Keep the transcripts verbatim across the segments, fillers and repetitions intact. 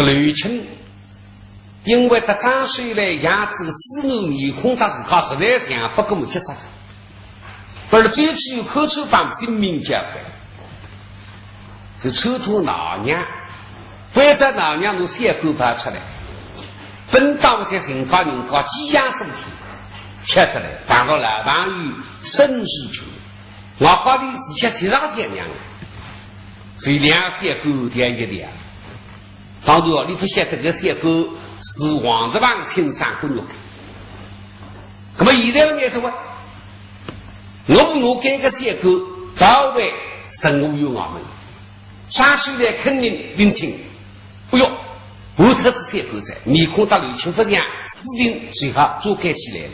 刘卿，因为搭张秀兰样子个死人面孔，搭自家实在像勿过么结煞哉。而且只有看穿帮性命交关，就穿脱闹娘，关照闹娘拿小官抱出来，本当勿像人家人家寄养身体，吃得来，碰到老朋友沈世钧，我家里是吃西上三娘，所以两小官调一调。 当然哦，你勿晓得搿小官是王日房亲生骨肉个。那么现在呢，是吧？我拿搿个小官抱回沈和县衙门，张秀兰肯定领情。哎哟，我特是小官噻，面孔搭刘卿勿像，事情最好遮盖起来了。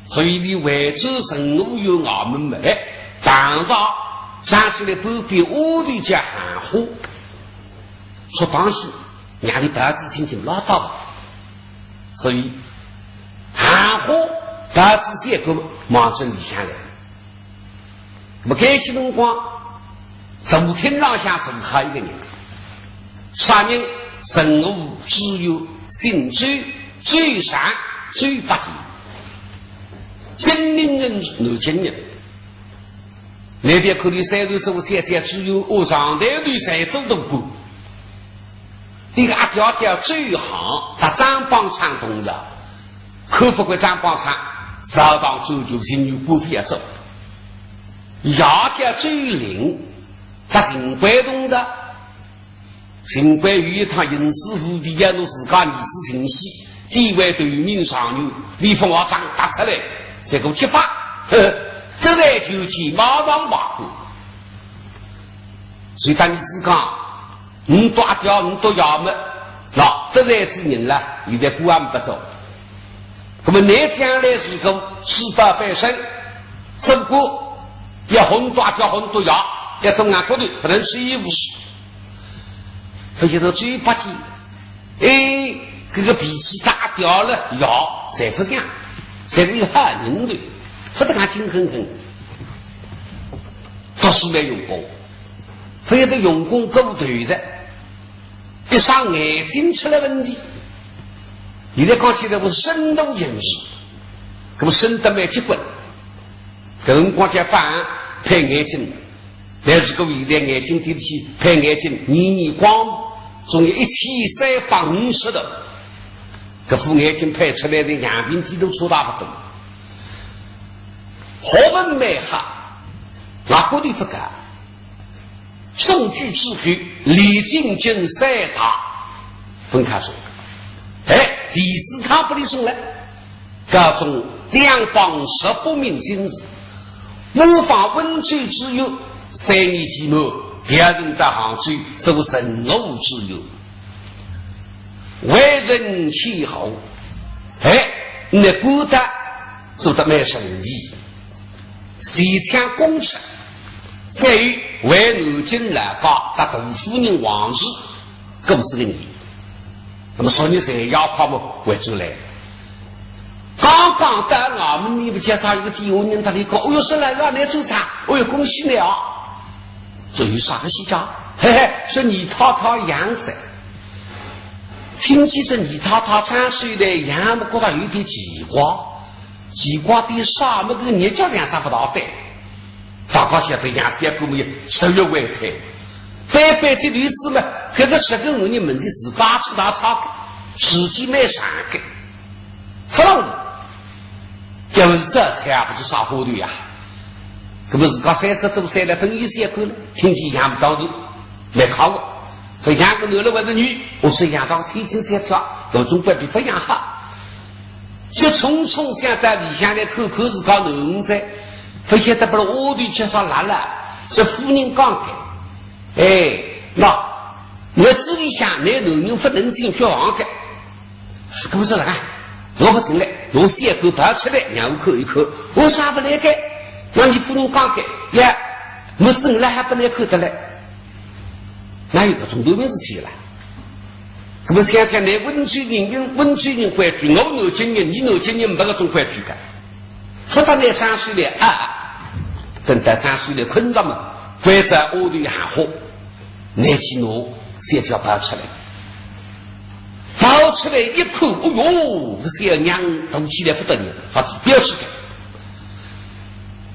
所以伊回转沈和县衙门么，哎，碰着张秀兰半边丫头叫韩花。 出档事，让伊抱仔亲亲牢牢个。所以，韩花抱仔小官望准里向来。那么该歇辰光，大厅浪向坐好一个人，啥人？沈和县知县，姓周，周善，周伯杰，金陵人，南京人。 那边看伊三头做小小知县，哦，上头头侪做大官。一个阿爹叫周航，搭张邦昌同朝，看勿惯张邦昌，朝堂转就寻有官非要做。爷叫周林，搭秦桧同朝， 秦桧有一趟徇私舞弊，要拿自家儿子寻死，地位头名状元，李凤华掌打出来，结果揭发，呵，这才就去马上罢官。所以当时讲，倷笃阿爹，倷笃爷么，那得罪之人了，现在官也没做。那么倷将来如果是否翻身，做官要倷笃阿爹，倷笃爷，要做硬骨头，不能出一无是。 勿晓得周伯杰，哎，搿个脾气大条了，爷，侪勿像，侪是好人头，勿得讲精哼哼。读书蛮用功，勿晓得用功过头哉，一双眼睛出了问题。现在讲起来，我是深度近视，搿么深得蛮结棍。搿辰光叫放配眼镜， 但是各位现在眼镜店去配眼镜，眼眼光，总有一千三百五十度，搿副眼镜配出来个样品几乎差大勿多。学问蛮好，外国人勿讲，中举之后，李进军三大分开说，哎，第四趟拨俚送来。 高中两榜十八名进士，模仿温州知县，三年期末调任到杭州做陈和知县，为人谦和，哎，那官当做得蛮顺利，前腔功臣，在于为南京老家搭大夫人王氏 过仔个年。那么说你谁要跑么回转来？刚刚到衙门里，勿介绍一个底下人搭俚讲，哦哟，是来个，来做啥？哦哟，恭喜你啊！这有啥个喜慶？嘿嘿，是倪太太养仔。听见是倪太太张秀兰养么，觉得有点奇怪。 奇怪点啥么，搿个日脚像啥勿大对。大家晓得杨三姑么十月怀胎，白白这女子嘛，搿个十个五日门前是八尺大差个，时机蛮长个，勿容易。要是这才也勿是啥花头呀。搿么自家三十多岁了，朆有三观了，听见养勿到头，蛮靠我。说养个男了还是女，我说养到千金三条，搿总归比勿养好。 就匆匆想到里向来看看自家囡儿哉，勿晓得拨丫头介绍来了，是夫人讲个。哎，那，日子里向，倷囡儿勿能进学房个。是搿么说啊，我勿进来，我先要狗跑出来，让我看一看，我啥勿来个？那你夫人讲个，呀，我进来还勿来看得来。哪有搿种乱名事体啦？ 搿么想想，倷温州人，温州人规矩，我南京人，你南京人，没搿种规矩个。勿搭倷张秀兰啊，等到张秀兰困着么，关照丫头杨花，拿去拿三条跑出来。跑出来一看，哦哟，搿小娘大起来勿得了，好，标致个。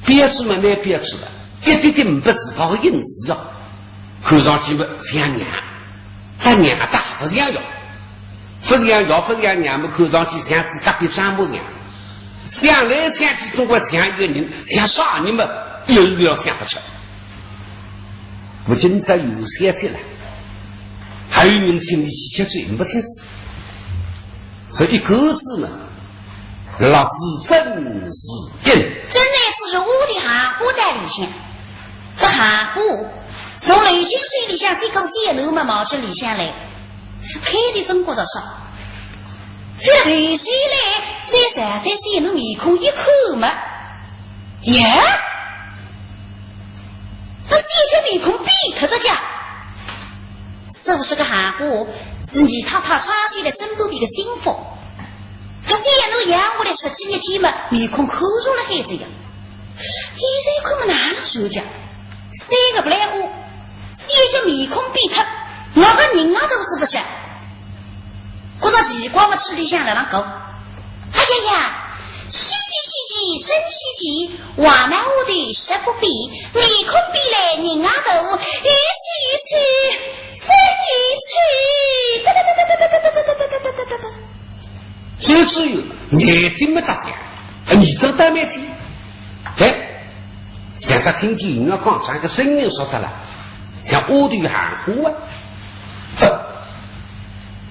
标致嘛，蛮标致个，一点点勿是搞个影子啊。看上去嘛像娘，但娘大勿像爷，勿像爷，勿像娘嘛，看上去像自家个丈母娘。想来想去，总归像一个人，像啥人嘛，一时要想勿出。 我今朝有三天了，还有人请你去吃酒，没请死。这一个字呢，那是真是硬。真乃是屋里喊花在里向，不喊花，从楼梯手里向这个小囡嘛冒出里向来，是开的真觉着爽。这后手来，再站在小囡面孔一看嘛，耶！ 搿小姐面孔变脱了介，是勿是个闲话？是倪太太抓起来身边边个心腹。搿小囡养下来十几日天嘛，面孔看上了海子呀。现在看么哪能说介？三个勿来货，小姐面孔变脱，我个人啊都是勿是？ 觉着奇怪么嘴里向辣浪讲。哎呀呀，稀奇稀奇，真稀奇，话嘛话得说不比，面孔比来人啊大，有趣有趣，真有趣。就只有眼睛没眨瞎，耳朵倒蛮尖。哎，像煞听见人家讲啥个声音说得了，像丫头喊话啊。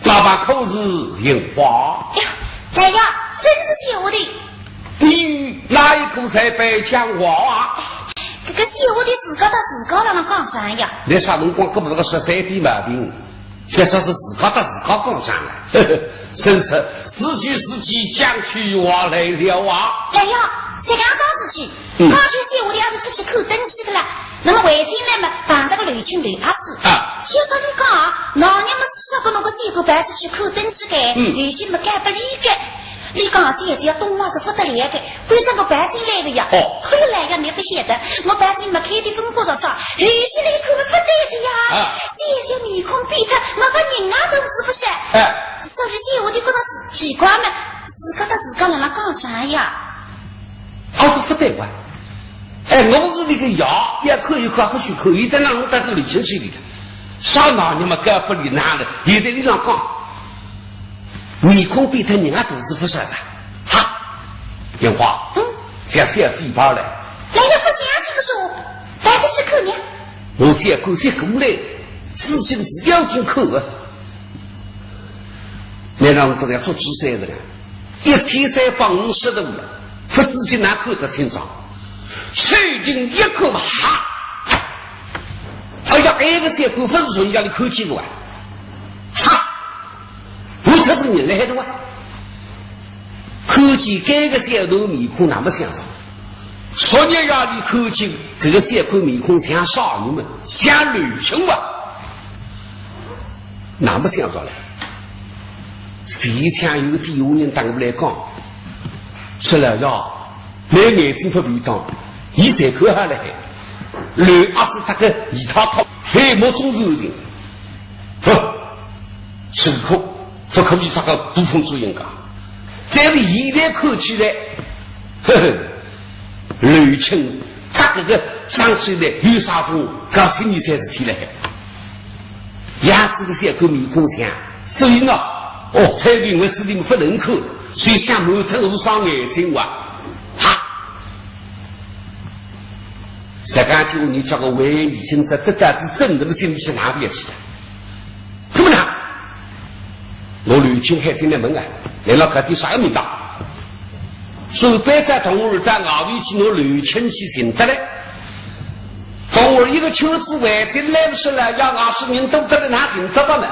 爸爸可是姓花？呀，来呀，真是小丫头。你与哪一个在白讲话啊？搿个小丫头自家搭自家辣辣讲啥呀？你啥辰光搿么个十三点毛病，就说是自家搭自家讲啥了。呵呵，真是，是句是句讲起话来了啊。来呀，这个啥事体？ 嗯。刚才小丫头也是出去看灯去的啦，那么回进来嘛，碰着个刘卿刘阿四。啊。就说你讲啊，老娘么说个那个小官白出去看灯去个，嗯。有些么该不理个。你讲小姐要懂话是不得了个，为啥个白进来的呀？哦。后来呀，你不晓得，我白进么开的风过着说，有些来看么不对的呀。啊。小姐面孔变脱，那个人啊都是不是？哎。所以小丫头觉着奇怪嘛，自家搭自家辣辣讲啥呀？ 哦，勿对哇。哎，我是那个爷，也可以看，或许可以，但让我带着刘卿去的。啥哪你们该不理哪了？现在你让讲，面孔变脱，人啊都是不是的。哈，莲花，嗯。像小嘴巴嘞。来呀，不像是个说，带他去看呢。我想看这个来，至今是要紧看啊。那让我都要做主宰的了。 一千三百五十度了，不知今哪看得清爽。凑近一看嘛，哈！哎呀，埃个小官勿是昨日夜里看见个哇？哈！我可是人来的哇？看见该个小囡面孔那么像啥？昨日夜里看见搿个小官面孔像啥人么？像刘卿哇？ 那么想着了，前腔有个底下人打过来讲，说老爷，倷眼睛勿便当，伊侪看好了海。刘阿四搭个倪太太，黑目中受惊。不，此刻勿可以啥个捕风捉影个。但是现在看起来，呵呵，刘卿搭搿个张水兰有啥种搞七年三事体了海。 样子个小官面孔像，所以呢，哦，才因为是你们不能看，所以想瞒脱我双眼睛哇，哈！实梗讲，你叫个为你今朝得到仔真的，心里是哪里去的？那么呢，我刘卿喊进来问啊，来了搿点啥个名堂？所以班长同我到外头去，拿刘卿去寻得来。 等我一个圈子围进来，不是了，要二十人都在那拿顶着吧呢？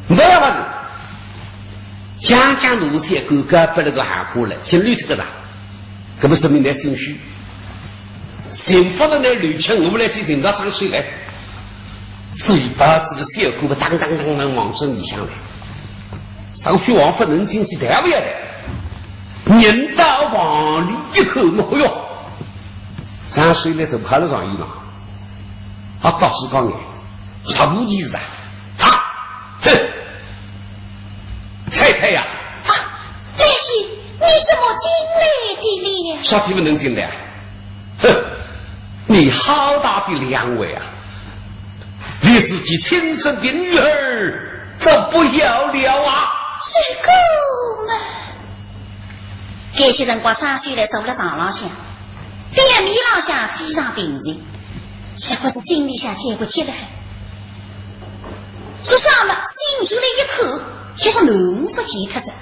没有么事。讲讲路线，狗狗不那个喊过来，进来这个人，搿么说明来心虚。幸福的那刘卿，我们来去寻到这个谁来？嘴巴子个小狗当当当当往这里向来，上去王夫人进去抬不要的，人到房里一看，哎哟， 张水兰是趴了上衣裳，啊，告诉讲哎，啥物事啊？啊，哼！开呀！啊，兰心，你怎么进来的了？啥地方能进来啊？哼，你好大的两位啊！连自己亲生的女儿都不要了啊！这个嘛，搿歇辰光张秀兰坐辣床浪向，表面浪向非常平静，实际上心里向结结结了海。 说啥嘛，心出来一看，就是囡儿勿见脱哉。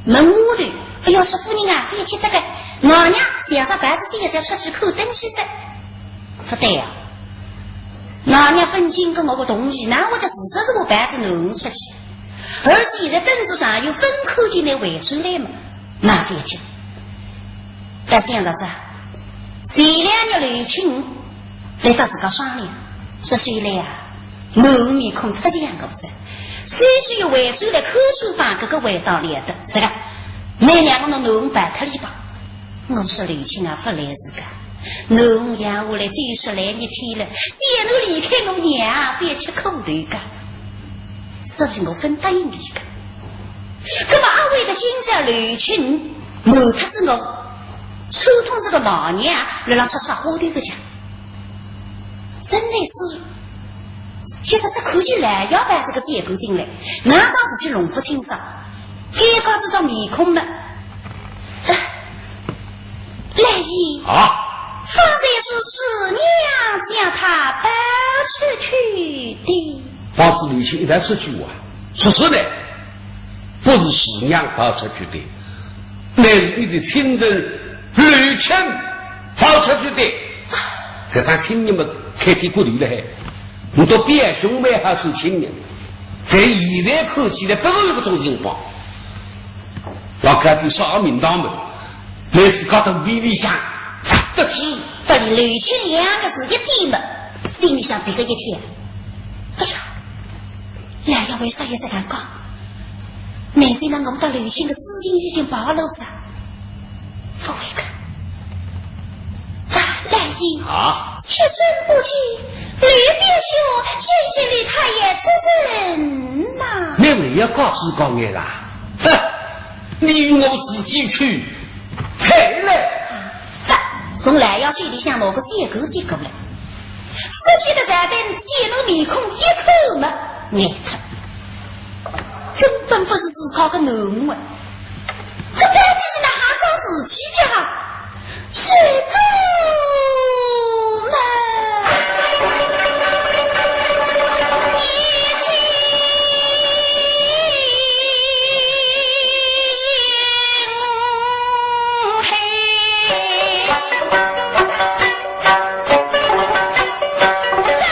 问下头，哎哟，说夫人啊，覅急得个，老娘像只抱仔小囡出去看灯去哉。勿对啊，老娘勿经过我个同意，哪会得自家自家抱仔囡儿出去？而且现在灯子上又勿看见俚回转来嘛，那覅急。但是想着啥，前两日刘卿 来搭自家商量，说起来啊，囡儿面孔忒像我哉，所以只有回转来看看吧，搿个味道了得。是个，倷让我拿囡儿抱脱俚吧。我说刘卿啊，勿来事个，囡儿养下来只有十来日天了，小囡离开我娘，覅吃苦头个。所以我勿答应俚个。葛末阿会得今朝刘卿瞒脱仔我，串通仔个老娘，辣浪出啥花头个讲。 真的是，就是只看见来要办这个小官进来，哪桩事体弄勿清爽，尴尬这张面孔呢？呃，兰姨，啊？方才是四娘将他抱出去的。抱仔刘卿一道出去啊？说说呢？不是四娘抱出去的，乃是你的亲人刘卿抱出去的。 搿啥亲人嘛，开天骨头了海，你到表兄妹还是亲人，但现在看起来勿是搿种情况。老高头啥名堂嘛，乃是搞到肚皮里向，不知。拨刘卿两个字一点嘛，心里向别个一跳。哎呀，老爷为啥要这样讲？难是呢，我搭刘卿个事情已经暴露哉。 勿会个。啊，兰姨，啊？妾身不知，刘表兄真是与他也之人呐。你还要告诉告俺啦？哼，你与我自己去看来。啊，从老爷手里向拿个小官接过来，仔细地朝等小囡面孔一看嘛，呆脱。 根本勿是自家个囡儿啊，搿到底是哪哈桩事体介啊？这个嘛，已经哎呀，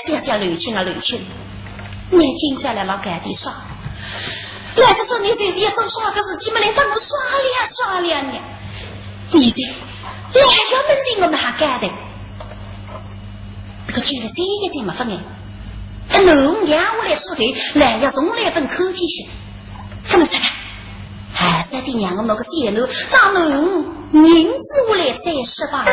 想想刘卿啊，刘卿，你今朝来了搿点啥？老实说，你就是要做啥个事体，没来搭我商量商量呢？现在，老爷要问起我哪哈讲的？ 搿个手里再一再没法眼。等囡儿养下来之后，老爷从来勿看见歇。搿么啥个？还是得让我拿个小囡当囡儿认仔下来再说吧。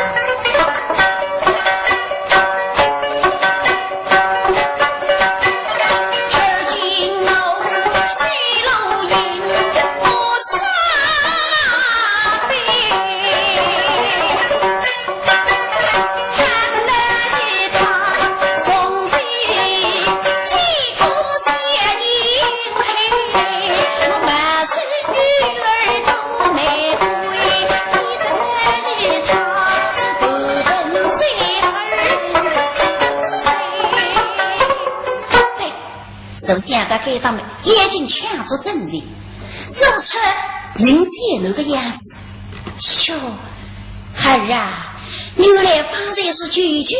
我想到该当面，眼睛抢着正经，做出林仙奴的样子。哟，孩儿啊，原来方才是舅舅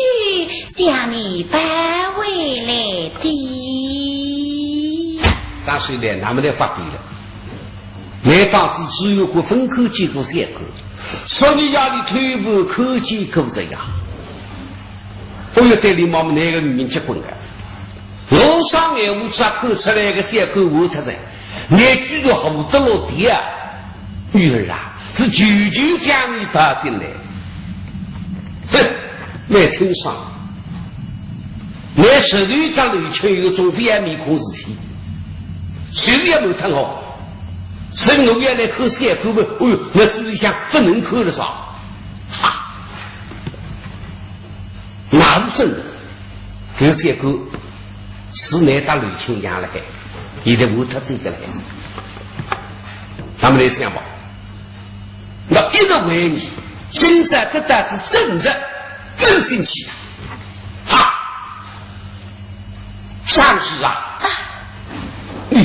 将你抱回来的。张水莲那么的发脾了，来到此只有个分口见过三个，所以夜里偷步看见过这样。我要对你妈妈那个女人结棍啊！ 我上眼我只看出来个小狗活脱哉，你居然活得落地啊！女儿啊，是舅舅将你抱进来。哼，蛮清爽。你实头一张刘青云总是要面孔事体，谁也没看好。所以我要来看小狗嘛，哎呦，我心里想，不能看了啥？哈！ 那是真的。搿是一个是难搭刘青阳了海，现在我他这个来着。那么来想吧，那一直为你，现在得到是真的，真生气啊！啊，张氏啊，你，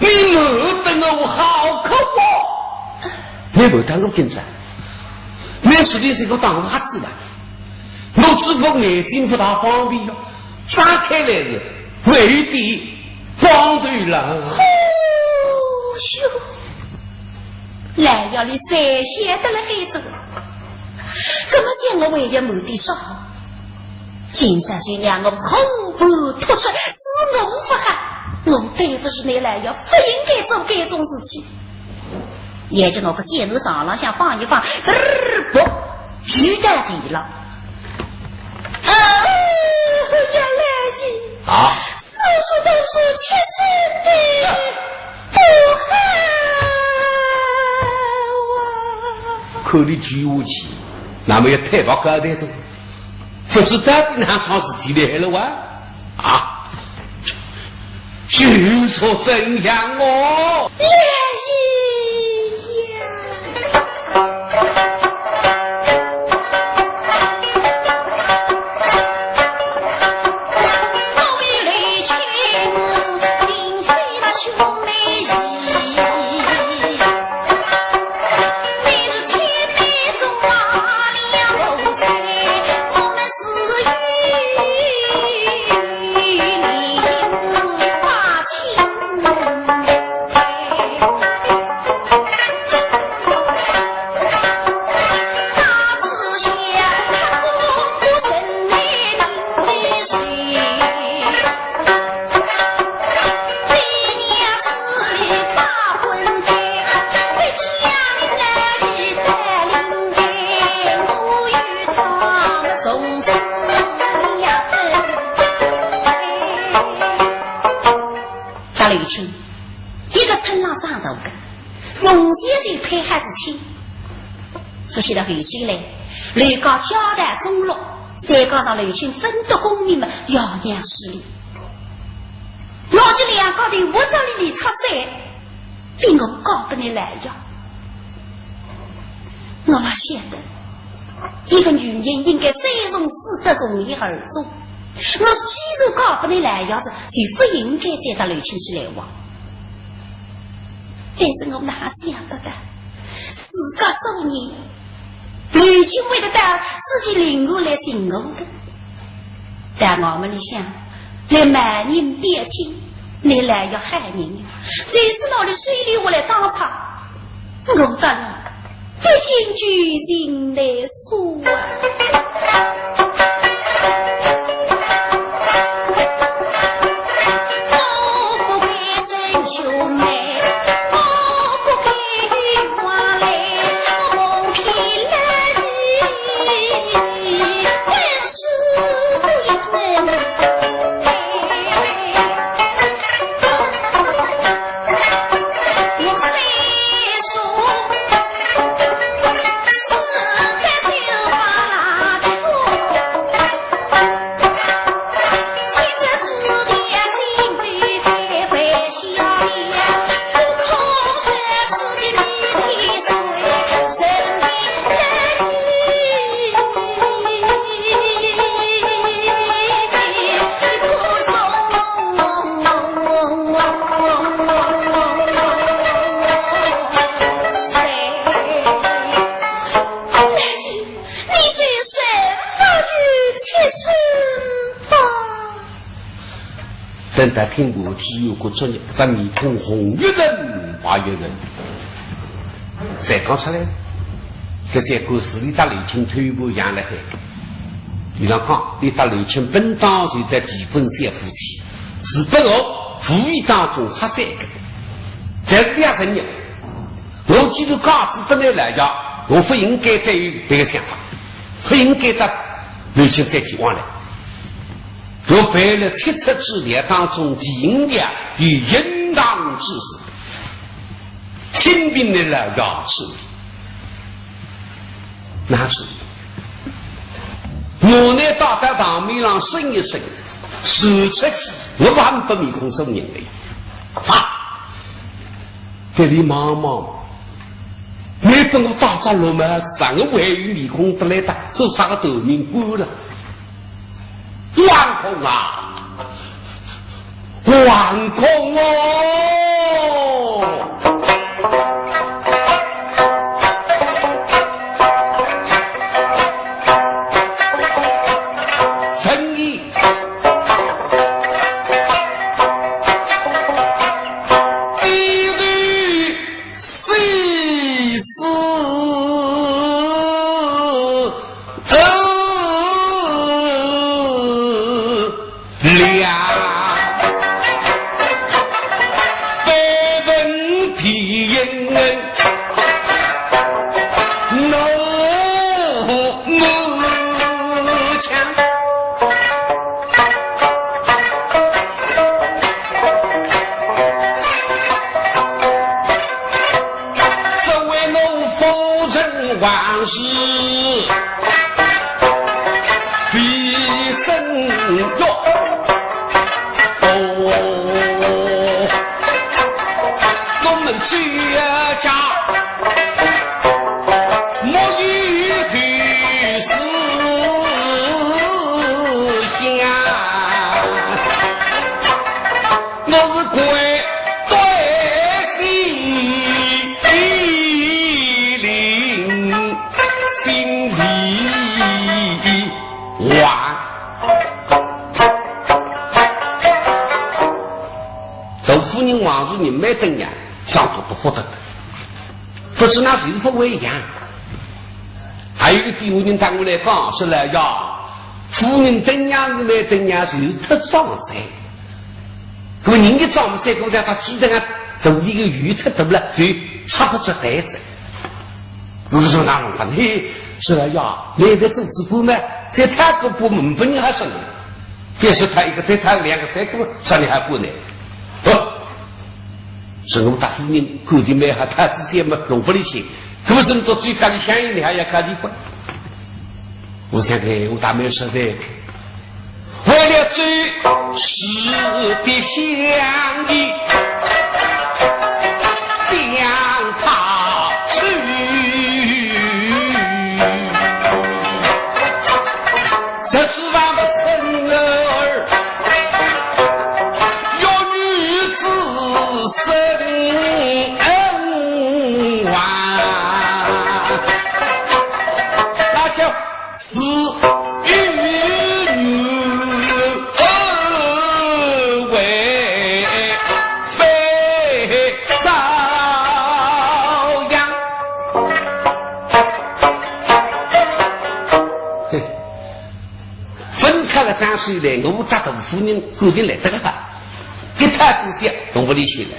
你没等我好可哦！你没等我今朝，你是你是个当花子吧？ 我只不过眼睛不大方便了，张开来了，没得光头了。哦哟，来呀，你谁晓得了黑子啊？怎么想我为也没得少？今朝是让我红布托出，是我不好，我对不起你来呀，不应该做这种事情。 眼睛拿个线头上浪向放一放，嘚儿，啵，举到地了。啊，呀，来人！啊，叔叔都是七十的，不好啊！看你举下去，那么也太不高抬子。 不知道哪桩事体来了哇？啊，就说怎样哦？来呀！大刘青，一个村浪长大个，从小就配合事体，不晓得后首来，刘家家道中落，再加上刘青分得功名嘛，爷娘势利。老子两家头活着里里出山，比我讲得你来呀。我也晓得，一个女人应该三从四德，从一而终。我既然讲不能来呀，就不应该再搭刘青去来往。但是我哪想得到，事隔数年，刘青会得到自己灵魂来寻我的。在我们里向，连媒人表亲，你来要害人，谁知道你水里我来当场，我搭你 不进去心内说啊。我不配生兄妹，我不配花嘞，我不配来日，但是不一分。你是神佛与七神吧？等到听过之后，搿只面孔红一阵白一阵，侪讲出来。搿些故事里搭刘青推过杨了海。伊拉讲，伊搭刘青本当是在地本小夫妻，是本我无意当中出三个，但是两个人 我既然讲是本来来讲，我不应该再有别个想法，不应该再刘青再去往来。我犯了七出之条当中第五条，有淫荡之事，听凭了老爷处理。 那是我呢，到到堂面上审一审，是出去，我还不面孔做人的。啊，这里忙忙，你等我打着罗马，上个还有面孔得来的，做啥个头名官了？王公啊， 王公哦！生意一律死死 了，百闻第一，怒目强。作为我夫人王氏 为生活。哦，我们居家没有思想，我是跪在西林 心里话。大夫人王氏人蛮登样，长得不得了，不是那就是不会一样。还有一个地方人当我来讲，是来呀，夫人登样是蛮登样，是有特长才。 那么人家丈夫三个在他记得啊，肚里个鱼忒多了，就插不着袋子。我说哪能办？嘿，是了呀，那个做主顾嘛，在他个部门不人还说呢，也是他一个，在他两个三个，说你还不呢？哦，是我大夫人看见没哈，他是什么弄不得清，可不是你做最高的相应，你还要搞离婚？ 我想给我大妹说这个，为了追时的相依，将他去。实指望的孙儿，有女子生还。那叫 是与女为非朝阳。嘿，分开了张水来，我搭大夫人感情来得个好，一塌之下，弄不离去了，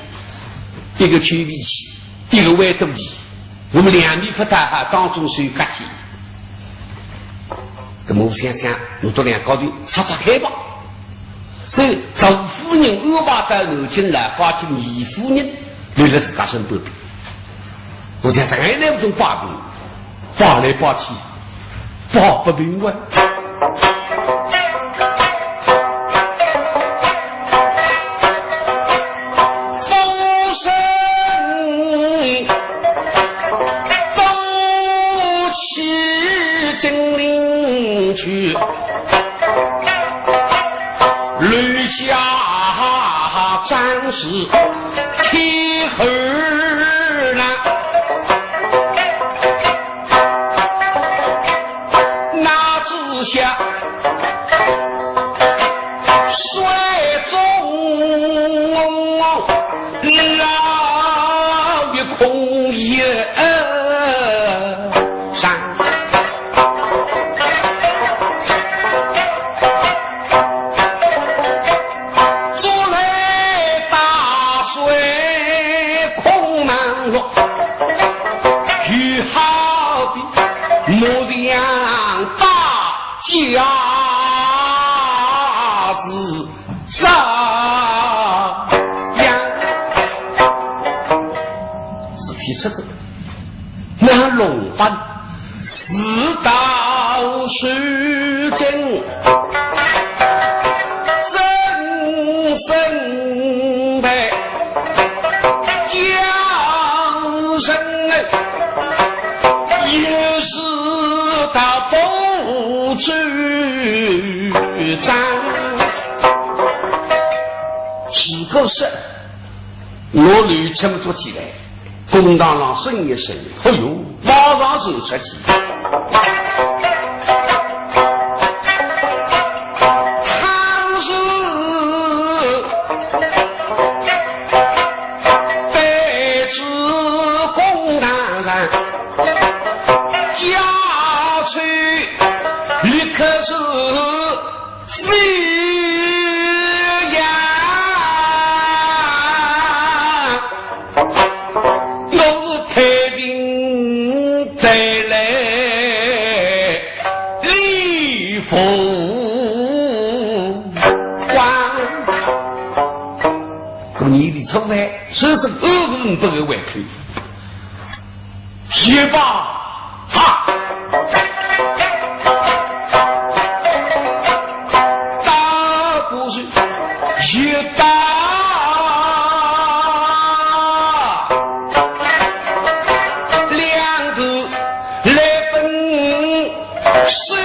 一个臭脾气，一个坏肚皮。 我们两面不搭哈，当中是有隔膜。那么我想想，我做两高头拆拆开吧。所以大夫人安排到南京来，把请二夫人留了自家身边。我想想，哎，那种把柄，把来把去， 把不平啊。夫人都去金陵去，留下张氏天后郎。之下，水中老月空一山。坐在大水空门落，雨好的模样大家是这样。是提出这个，那弄翻，事到如今，真正的家人也是他不主张。如果是我流程做起来，公堂上审一审，哎哟，马上就出去。倘使对此公堂上，家丑立刻是 这样，我是太平再来李凤光。故年里出来，真是恶人不得为非。 一把哈，打过去一打，两个来分手。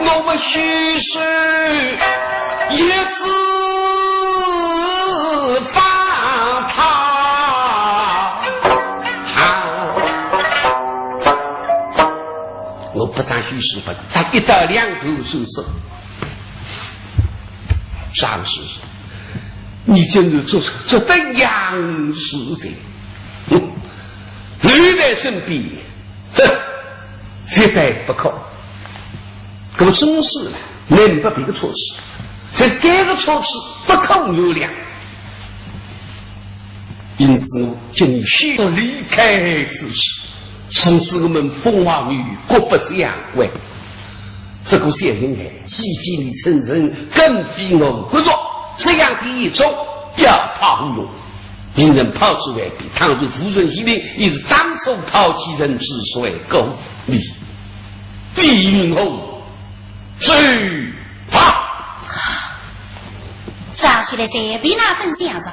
我们许是一直放他。我不张许是吧，他一刀两断手手。张氏，你竟然做出这等样事情，哼，留在身边， 哼，绝对不可。那么总是呢，能不别个错处，这个错处不可原谅。因此，我建议先离开此处，从此我们凤凰女各不相会。这个小人哎，既非你亲人，更非我骨肉，这样的一种要怕无用。 令人抛之未必，倘若无人相救，也是当初抛弃人之罪过哩。李云龙，走吧。张秀兰随便哪能想着，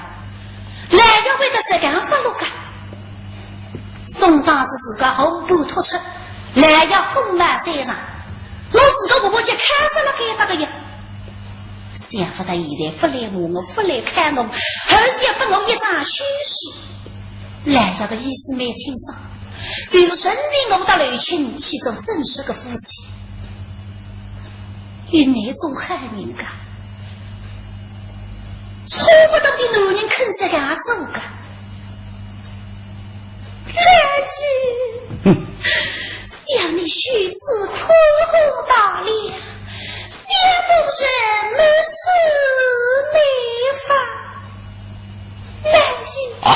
来要会得实梗发落个。总当是自家好不突出，来要火冒三丈，我自家婆婆就看上了该搭个呀。 想不到现在勿来骂我，勿来看我，而是要拨我一张休书。老爷个意思蛮清爽，就是承认我搭刘卿是种正式个夫妻。有哪种好人家，差勿多的男人肯实梗做个？ 老爷，哼，想你如此宽宏大量，想不出如此美法。老爷，啊。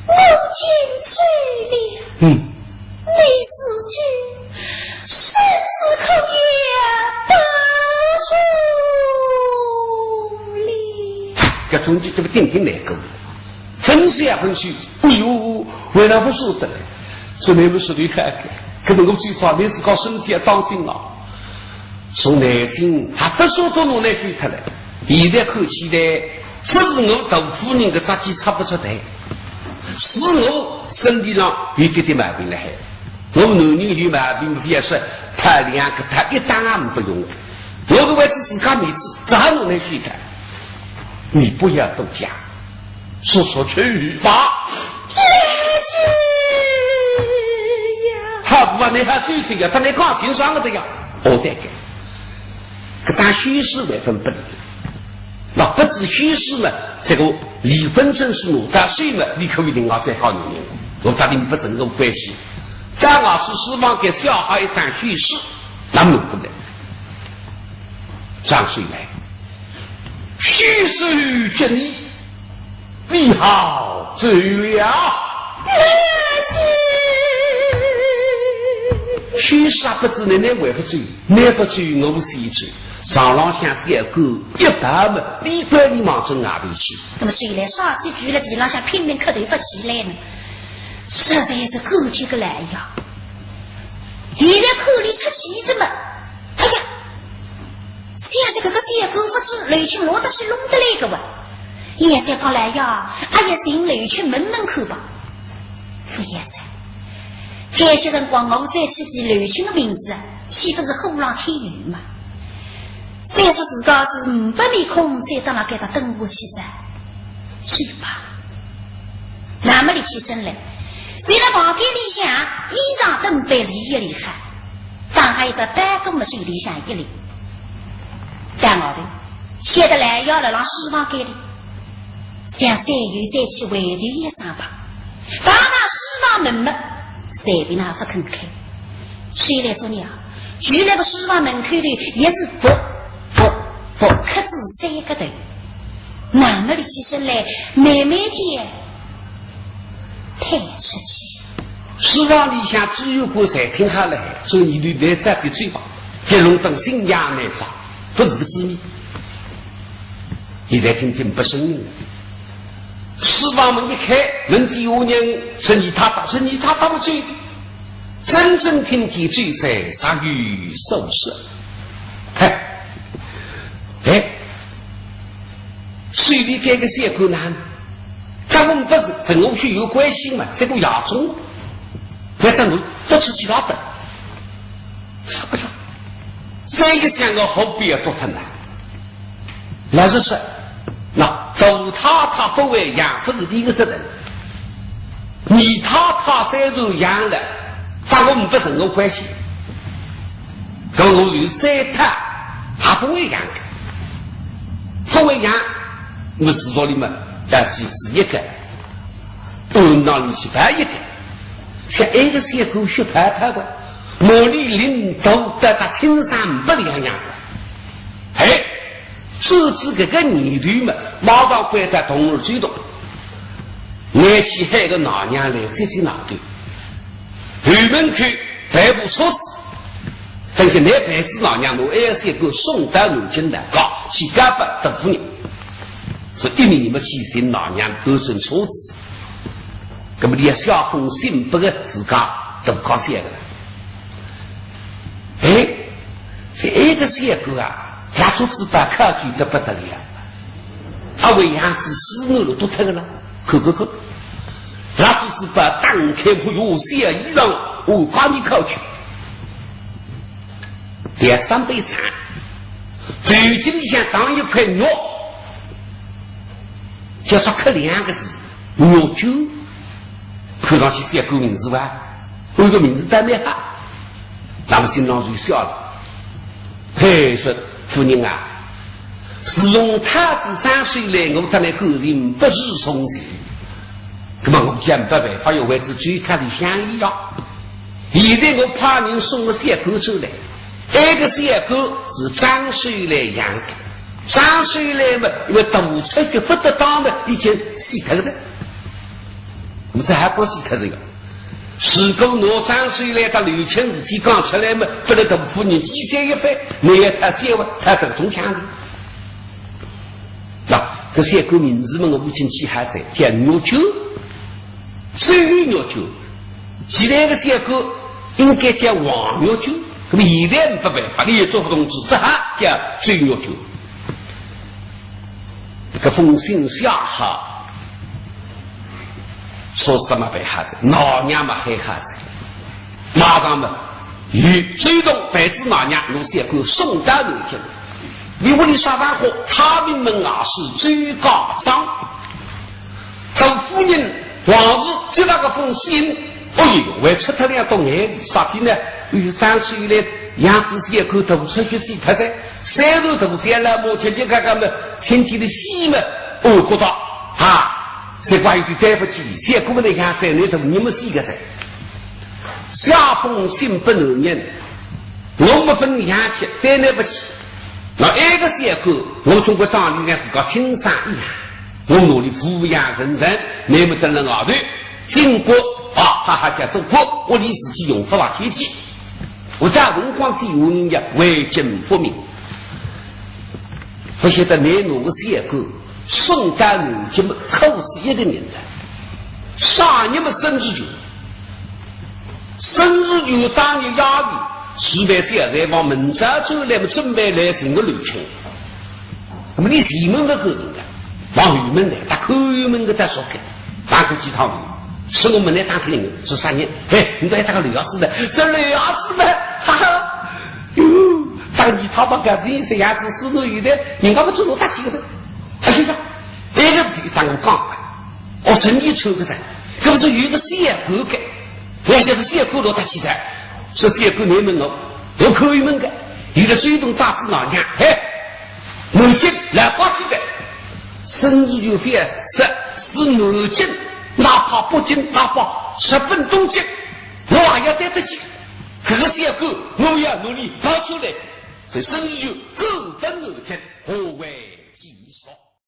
我今醉了，嗯。你自己身子可也不舒了。搿种就这个顶顶难过。 分析啊分析，哎哟，为了勿舍得嘞，所以没有说离开。可能我最早你自家身体要当心啊。从内心还勿舍得拿来休脱嘞。现在看起来，勿是我大夫人个扎记插勿出来，是我身体上有点点毛病了海。我们男人有毛病，勿要说他两个，他一档也勿用。我个为仔自家面子，只好拿来休脱。你不要多讲。速速去吧。来去呀。好，我那还最这个，他那讲清爽了这个。哦，对个。搿张宣书还分拨俚。那不知宣书嘛，这个离婚证书拿到手嘛，你可以另外再告人。我搭你不是个关系。刚好是书房间写好一张宣书，那么过来。张书来，宣书给你，你好走呀。宣书啊，不知你，你还不走，你不走，我先走。床浪向是要够一百么，你管你忙着外头去。那么谁来上去举了地浪向拼命磕头不起来呢？实在是够这个来呀！现在口里出气子么，哎呀，想是搿个小狗勿知刘青弄得去弄得来个哇。现在讲来呀，哎呀，寻刘青问问看吧。勿要哉，该歇辰光我再去提刘青个名字啊，岂勿是火上添油嘛？再说自家是呒不面孔，再到辣该搭等下去哉，去吧。那么立起身来，随了房间里向衣裳打扮理一理好，打好一只包裹么手里向一拎，到外头，晓得来要辣辣书房间里，想再有再去回头一声吧。碰到书房门么，随便哪勿肯开。谁来做呢？就辣个书房门口头，也是啵啵啵磕仔三个头。那么立起身来，慢慢叫，退出去。书房里向知县官侪听好了，所以你就来这个嘴巴，这弄得心也难找，不是个滋味。现在听听不声音了。书房门一开，门底下人是你太太，是你太太么走的。真正听见走哉，煞有所思。嘿，哎，手里该个小狗呢？他们不是跟我是有关系嘛，这个亚中，要怎么得出去了的？哎呀，这一想我何必要多疼呢？老实说，那大太太勿会养，勿是第一个责任。二太太虽然养了，但我们不是我关系。搿我有三太，也勿会养的。勿会养，我是说你们，但是是一个，我那里去办一个。像埃个小狗血泡泡个，毛里领头，到他清爽不两样个。哎， 说起搿个念头嘛，马上关照童儿走动。拿去喊个老娘来接接老头。后门口备部车子，等歇拿陪仔老娘，拿埃个小狗送到南京来，告去告拨大夫人。是一面么去寻老娘，搬乘车子。那么李小凤心不甘自家大家晓得了。 哎，这埃个小狗啊，蜡烛子包考究得不得了。啊，为样子死路都脱了，看看看。蜡烛子包打开，哎哟，小衣裳，哦，帮你考究。点三杯茶，头颈里向打一块肉，叫啥刻两个字，肉酒。 看上去像个名字哇，搿个名字倒蛮好。那么新郎就笑了。嘿，说：“夫人啊，自从太子张氏来，我搭倷感情不如从前。那么我讲没办法，要为仔周家里想一想。现在我派人送个小狗出来，埃个小狗是张氏来养的。张氏来嘛，因为大出血勿得当嘛，已经死脱了。那么这还讲死脱这个？ 如果拿张氏来搭刘青事体讲出来嘛，拨倷大夫人记三一番，倷要太小啊，太得中枪的。那搿小狗名字嘛，我已经记好哉，叫肉酒，周肉酒。其他个小狗应该叫黄肉酒。那么现在没办法，倷也做勿动主，只好叫周肉酒。 搿封信写好，说什么办好哉，老娘嘛害好哉，马上嘛，有周同陪仔老娘，拿小狗送到南京。你屋里啥办法？太平门外是周家庄。到夫人王氏接到搿封信，哎哟，还出脱两道眼泪，啥体呢？哎哟，张秀兰养仔小官大出血死脱哉，三日大将来么，吃吃喝喝么，天天的死么，哦，觉得啊，这怪有点对不起，小官么能养仔，倷大人么死个哉。写封信拨男人，我没分养起，对倷不起。那埃个小官，我总归当俚像自家亲生一样，我努力抚养成人，倷么等了外头，经过啊，哈哈，叫做国，屋里自己用勿大天气。我在文光地下人家为政不明，不晓得倷拿个小官送到南京么，苦仔一个人哉，啥人么？沈如球。沈如球当日夜里，是被小三往明朝转来么，准备来寻个刘卿。那么你前门个个人个，往后门来，搭后门个搭说开，打过几趟门，是我们来打听人，说啥人？嘿，你到一搭个刘老师呢？说刘老师呢？哈哈，哟，当日他把个人是样子，是我有的，人家不走路打起个人。哎呀，那个自己当我讲吧。 哦，生意出个噻，搿么就有一个小官个，我晓得小官落搭去噻，说小官倷问我，我可以问个，有个主动打仔老娘，嘿，南京来报去噻，沈如球非要说是南京，哪怕北京，哪怕日本东京，我也要对得起。搿个小官，我要努力跑出来，所以沈如球各奔南京，何为其所？